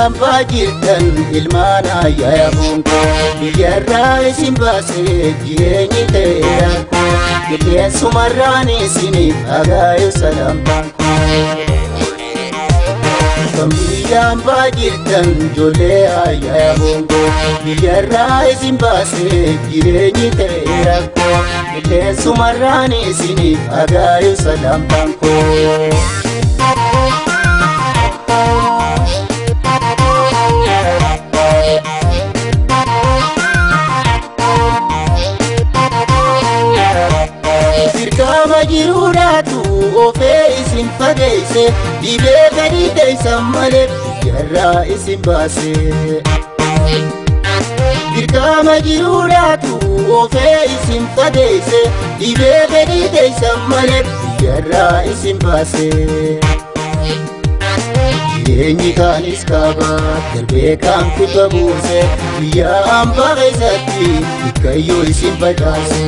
Biyya ambaa jirtan ilmaan ayyaa boonko, biyyarraa isin baasee jireenyi ta'eera. Qilleensumarraan isiniif agaayu salaamtaan. Kan biyya ambaa jirtan ijoollee ayyaa boonko, biyyarraa isin baasee jireenyi ta'eera. Qilleensumarraan isiniif agaayu salaamtaan koo. Dirqama jiruudhaatu ofee isin fageesse, dhibee gadi teessan malee biyyarraa isin baase. Dirqama jiruudhaatu ofee isin fageesse, dhibee gadi teessan malee biyyarraa isin baase. Jireenyi kaanis kaaba darbee kaan kibba buuse, biyya ambaa keessatti bikkayyoo isin facaase.